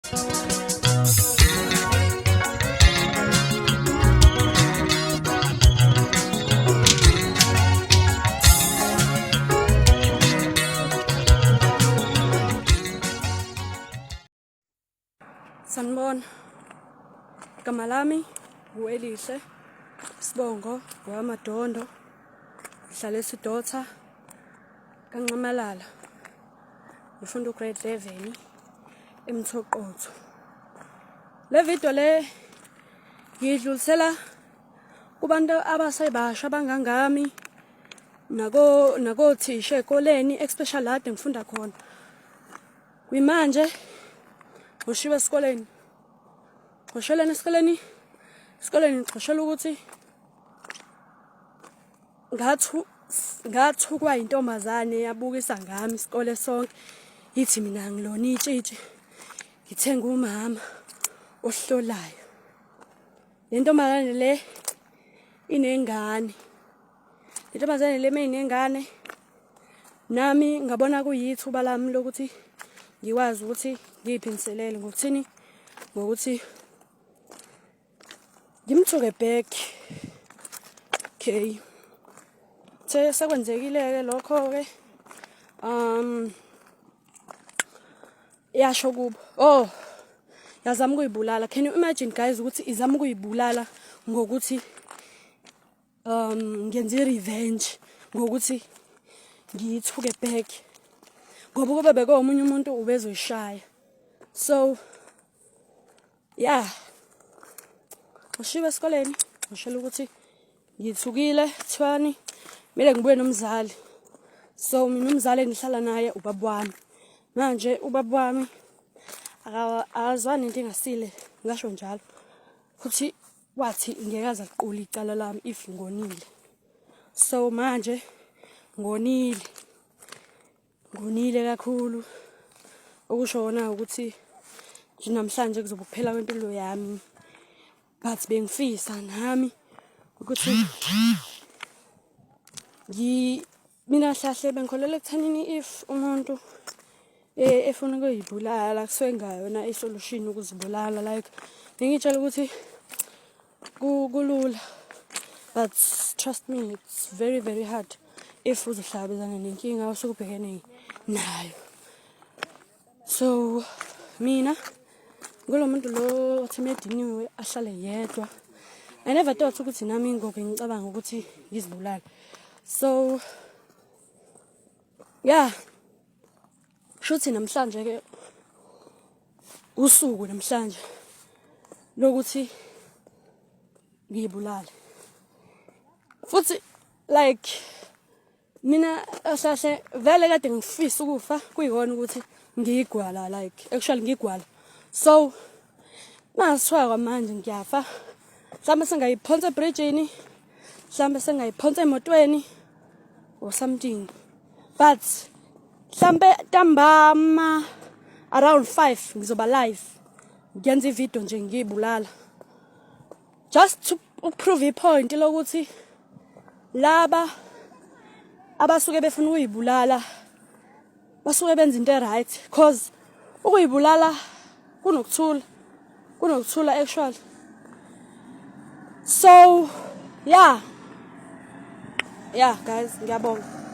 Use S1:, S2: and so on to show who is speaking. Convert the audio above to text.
S1: Sanibona. Igama lami uElihle. Sibongo ngowamadondo. Ngihlala eSidotha kaNxamalala. Ngifunda ugrade 11 eMthoqotho. Le video le ngiyidlulisela kubantu abasebasha abangangami nako nakothisha ekoleni especially la ngifunda khona. Kwimanje ngoshiwe esikoleni. Ngosheleni esikoleni. Esikoleni ngixoshela ukuthi ngathu ngathukwa intombazane yabukisa ngami isikole sonke ithi mina ngilona itshitshi ngithenga umama ohlolayo le ntombazane le inengane le ntombazane le meyinengane nami ngabona kuyithuba lami lokuthi ngikwazi ukuthi ngiyiphindiselele ngokuthini ngokuthi ngimthuke back okay the sekwenzekile-ke lokho-ke um yasho kubo oh yazama ukuyibulala can you imagine guys ukuthi izama ukuyibulala ngokuthi ngenze i-revenge ngokuthi ngiyithuke back ngoba ukube bekuwomunye umuntu ubezoyishaya so yeah ngishiwe esikoleni ngishela ukuthi ngithukile kuthiwani kumele ngibuye nomzali so mina umzali engihlala naye ubaba wami manje ubaba wami akazwani into engasile ngasho njalo futhi wathi ngeke aze aqule icala lami if ngonile so manje ngonile ngonile kakhulu okusho wona ukuthi nje namhlanje kuzobe kuphela kwempilo yami but bengifisa nami ukuthi ngi mina hlahle bengikholelwa ekuthanini if umuntu eh, efuna ukuyibulala kusuke ngayona isolution ukuzibulala like ngingitshela ukuthi kulula but trust me it's very very hard if uzohlangabezana nenkinga osuke ubhekene nayo so mina ngulo muntu lo othi mediniwe ahlale yedwa i never thought ukuthi nami ngoke ngicabanga ukuthi ngizibulale so yeah shuthi namhlanje ke usuku namhlanje lokuthi ngiyibulale futhi like mina ahlahle vele kade ngifisa ukufa kuyikona ukuthi ngiyigwala like actually ngigwala so mangasithiwa kwamanje ngiyafa mhlawumbe sengayiphonsa ebridgini mhlawumbe sengayiphonsa emotweni or something but mhlambe ntambama around 5 ngizoba live ngiyenza ivideo nje ngiyibulala just to prove ipoint lokuthi laba abasuke befuna ukuyibulala basuke benza into e-right cause ukuyibulala kunokuthula kunokuthula actually so yeah yeah guys ngiyabonga.